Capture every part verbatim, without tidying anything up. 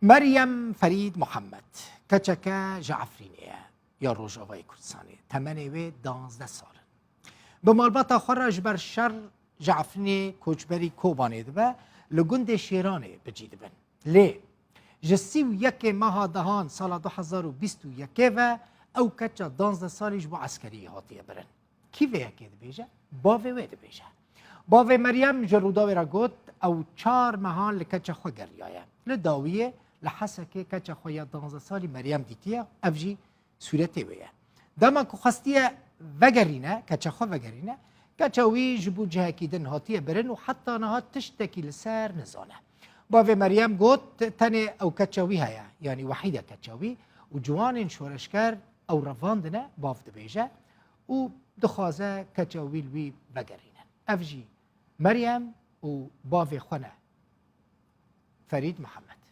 Meryem Ferîd Muhammed, keçeke ji Efrînê ye, ya Rojavayê Kurdistanê. Temenê wê danzdeh sal in. Bi malbata xwe re ji ber şer ji Efrînê koçberî Kobanê dibe, li gundê Şêranê bi cî dibin. Lê ji sî û yekê meha dehan sala du hezar û bîst û yekê ve ew keça danzdeh salî ji bo eskeriyê hatiye birin. Kî vê yekê dibêje? Bavê wê dibêje. Bavê Meryem ji Rûdawê re got, ew çar mehan li keça xwe geriyaye. Li dawiyê li Hesekê keça xwe ya danzdeh salî Meryem dîtiye, ev jî sûretê wê ye. Dema ku xwestiye vegerîne, keça xwe vegerîne, keça wî ji bo cihekî din hatiye birin û heta niha tiştekî li ser nizane. Bavê Meryem got, tenê ew keça wî heye, yanî wehîde keça wî û ciwanên şoreşger ew revandine, bav dibêje, û dixwaze keça wî li wî vegerînin. Ev jî Meryem û bavê xwe ne, Ferîd Mihemed.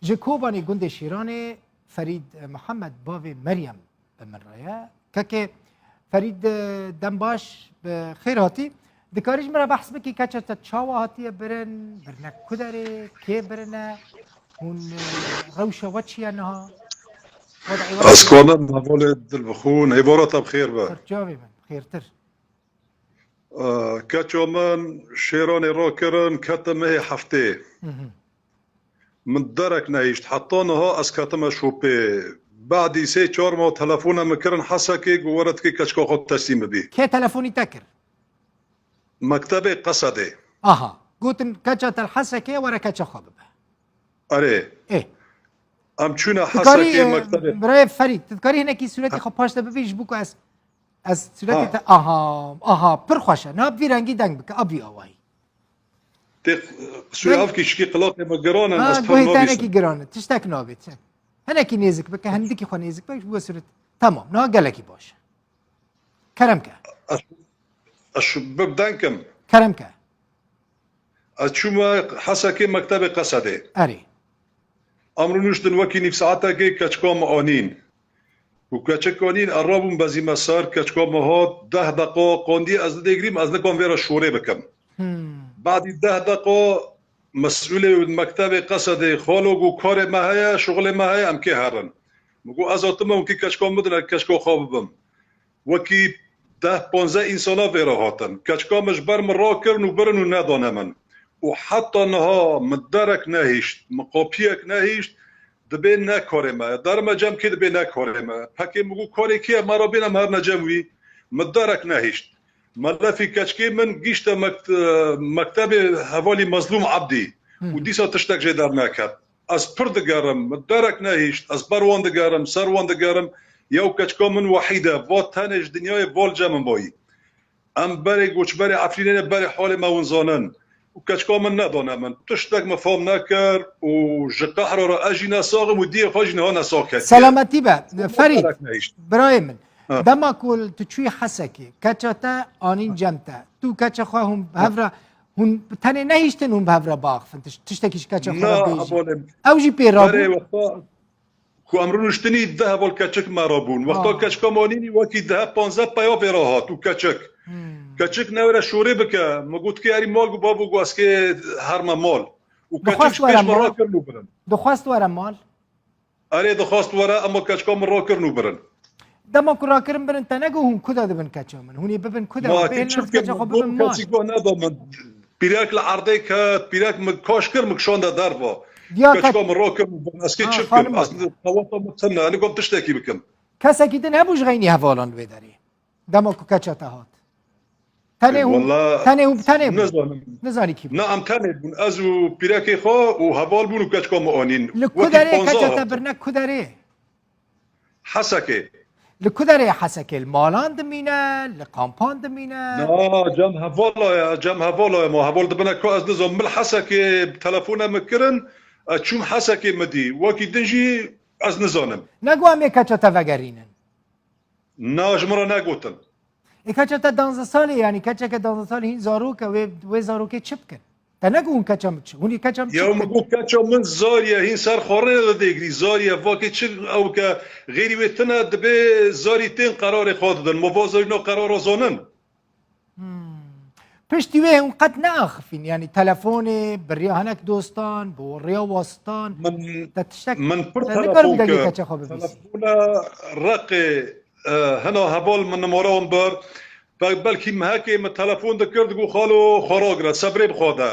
Ji Kobanê gundê Şîranê Ferîd Mihemed, bavê Meryem, bi min re ye. Kekê Ferîd, dem baş, bi xêr hatî. Dikarî ji min re behs bikî, keça te çawa hatiye birin, birine ku derê, kê birine, hûn, e, rewşa we çi ye niha? Wed'ê we Ez çi ye? Kanim hevalê dil bi xwe, hêvara te bi xêr be. Ser çavê min, xêrtir. E, keça min Şêranê rakirin, ketim mehê heftê. Hı hı. Min derek nehişt. Heta niha ez ketime şopê. Badî sê çar mah telefona min kirin Hesekê, got were dikê keçika xwe teslîm bibî. Kê telefonî te kir? Mektebê Qesedê. Aha. Gotin keça te li Hesekê, were keça xwe bibe. Erê. Ê. Em çûne Hesekê, e, mektebê. Birayê Ferîd, tu dikarî hinekî sûretê xwe paş de bibî ji bo ku ez, ez sûretê Ha. te, aha, aha, pir xweş e. Na bi vî rengî deng bike, a bi vî awayî. Tê, sûya ev kî şikî qilaqê me giran in, Ha, ez pir guhê te nabîsim. Hinekî giran e, tiştek nabê, çek. Hinekî nêzik bike, hindikî xwe nêzik bike, ji bo sûret. Tamam, niha gelekî baş e. Kerem ke. Ez, ez şu bib deng kim. Kerem ke. Ez çûme Hesekê mektebê Qesedê. Erê. Em rûniştin wekî nîv saetekê keçika me anîn. Û keçik anîn, ez rabûm bezîme ser, keçika me hat, deh deqa qandiyê ez nidêgirîm, ez nikan vê re şorê bikim. Hmm. Badî deh deqa mesûlê mektebê Qesedê, xalo, got karê me heye, şixulê me heye, em kê herin. Min got ez hatime hûn kî keçika min bidin, ez keçika xwe bibim. Wekî deh panzdeh însana vê re hatin. Keçika min ji ber min rakirin û birin û nedane min. Û heta niha min derek nehişt, min qapiyek nehişt, dibê ne karê me ye. Derime cem kê dibê ne karê me ye. Pekê min got karê kê ye, me re bêne em herine cem wî. Min derek nehişt. Melefî keçikê min gişte mekt-, mektebê hevalî Mezlûm Ebdî. Hı hı. Û dîsa tiştek jê derneket. Ez pir digerim, min derek nehişt, ez ber wan digerim, ser wan digerim. Yew keçika min wehîd e, va tenê ji dinyayê val cem min bayî. Em berê goçberê Efrînê ne, berê halê me hûn zanin. Û keçika min nedane min. Tiştek min fam nekir û ji qehra re ez jî nesax im û diyê xwe jî niha nesax ketiye. Selametî be. Ferîd, birayê min. Ha. Dema ku tu çûyî Hesekê, keça te anîn cem te. Tu keça xwe hûn bi hev re, hûn bi tenê nehiştin hûn bi hev re biaxifin. Tiş-, tiştekî ji keça xwe re bêjî. Ew jî pê rabû. Berê wexta ku em rûniştinî deh heval keçik me re bûn. Wexta keçika me anînî wekî deh panzdeh peya vê re hat û keçik. Hmm. Keçik newêre şorê bike. Me got kê erî mal, got bavo, got ez kê herme mal. Û keçik ji pêş me rakirin û birin. Dixwest were mal. Erê, dixwest were, ema keçika min rakirin û birin. Dema ku rakirin birin, te negot hûn ku de dibin keça min? Hûn ê bibin ku de? Ma bêhn çi bikin? Keça xwe bibin mal. Keçî guh neda min. Pîrek li erdê ket, pîrek min kaş kir, min kişande derva. Diya keçika min rakirin û birin. Ez kê çi bikim? Ez qewata min tune, ez nikom tiştekî bikim. Kesekî din hebû ji xeynî hevalan li wê derê? Dema ku keça te hat. Tenê hûn, tenê hûn, tenê bûn. Nizanim. Nizanî kî bû. Na, em tenê bûn. Ez û pîrekê xwe û heval bûn û keçika min anîn. Li ku derê keça te birine ku derê? Hesekê. Li ku derê Hesekê? Li malan dimîne, li kampan dimîne? Na, cem hevala ye, cem hevala ye. Ma heval dibine ku ez nizanim. Min li Hesekê telefona min kirin, ez çûm Hesekê min dî. Wekî din jî ez nizanim. Negot em ê keça te vegerînin? Na, ji min re negotin. Ê, keça te danzdeh salî, yanî keçeke danzdeh salî hîn zarok e, wê, wê zarokê çi bikin? Te negot hûn keça min çi? Hûn ê keça min çi bikin? Ya min got keça min zarî ye, hîn ser xwarê de dêgirî, zarî ye, vakê çi ew ke xêrî wê tune, dibê zarî tên qerarê xwe didin. Ma va zarî na qerara zanin? Hmm. Piştî wê hûn qet neaxifîn, yanî telefonê, bi riya hinek dostan, bi riya wasitan, Min te tiştek min pir te nikarin telefon degê kir. keçê xwe bibîsî. Telefona Reqê, e, hina heval min nimara wan bir. Be-, belkî mehekê min telefon dikir, digot, "Xalo, xwe ragire, sebrê bi xwe de.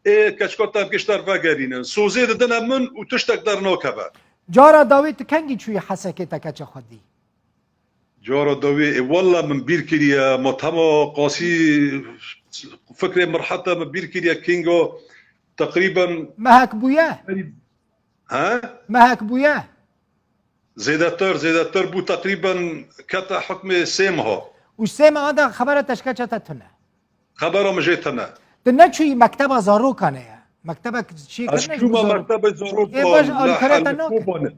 Ê keçka te gişter vegerînin. Sozê didine min û tiştek dernakeve." Cara dawî tu kengî çûyî Hesekê te keçê xwe dî? Cara dawî, ê, walla min bîr kiriye, ma tema qasî fikrê min rehet e, min bîr kiriye kingo teqrîben Mehek bûye? He? Mehek bûye? Zêdetir, zêdetir bû, teqrîben kete hukmê sê meha. Û sê meha de xebera te ji keça te tune? Xebera min jê tune. Tu neçûyî mekteba zarokan e? Mektebek çi Ez kirine ji çûme zarok? mektebê zarokan Ê, baş li alîkariya te Hel-, nake. Kobanê.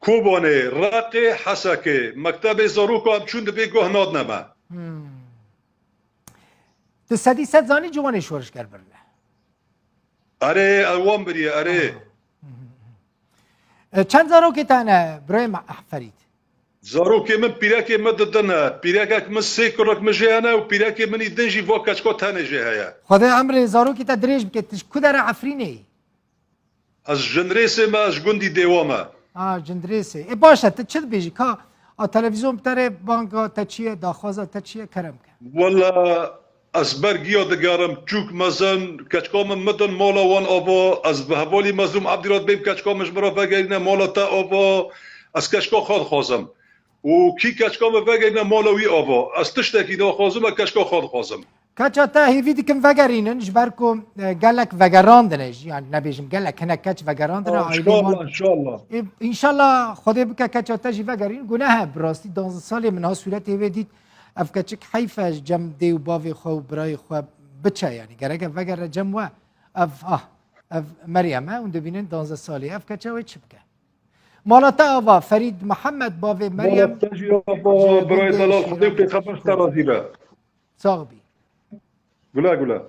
Kobanê, Reqê, Hesekê. Mektebê zarokan em çûn dibê guh nadine me. Hmm. Tu sedî sed zanî ciwanê şorişger birine? Erê, ew wan biriye, erê. E, çend zarokê te hene birayê me Ferîd? Zarokê min pîrekê min didin e. Pîrekek min sê kurek min jê hene û pîrekê min î din jî va keçka tenê jê heye. Xwedê emrê zarokê te dirêj bike. Tu ji ku dere Efrînê yî? Ez ji Cindirêsê me, ez ji gundî Dêwa me. Ha, Cindirêsê. Ê baş e, tu çi dibêjî? Ka a televîzyon bi te re banga te çi ye, daxwaza te çi ye, kerem ke. Wela ez ber giya digerim, çûk mezin, keçika min midin mala wan ava, ez bi hevalî Mezlûm Ebdî re dibêm keçika min ji min re vegerîne mala te ava, ez keçika xwe dixwazim. Û kî keçika min vegerîne mala wî ava, ez tiştekî naxwazim, ez keçika xwe dixwazim. Keça te hêvî dikim vegerînin, ji ber ku, e, gelek vegerandine jî, yani nebêjim gelek, hinek keç vegerandine, Aa, aîlê wan. Înşallah, înşallah. Ê, înşallah Xwedê bike keça te jî vegerîn. Guneh e, bi rastî danzdeh salê min ha sûretê wê dît. Ev keçik heyf e, ji cem dê û bavê xwe û birayê xwe biçe, yani gerek e vegere cem we. Ev, ah, ev Meryem e, hûn dibînin danzdeh salê. Ev keça wê çi bike? Mala te ava, Ferîd Mihemed, bavê Meryem. Mala te jî ava, birayê delal, Xwedê û pêxember ji te razî be. Sax bî. Gule gule.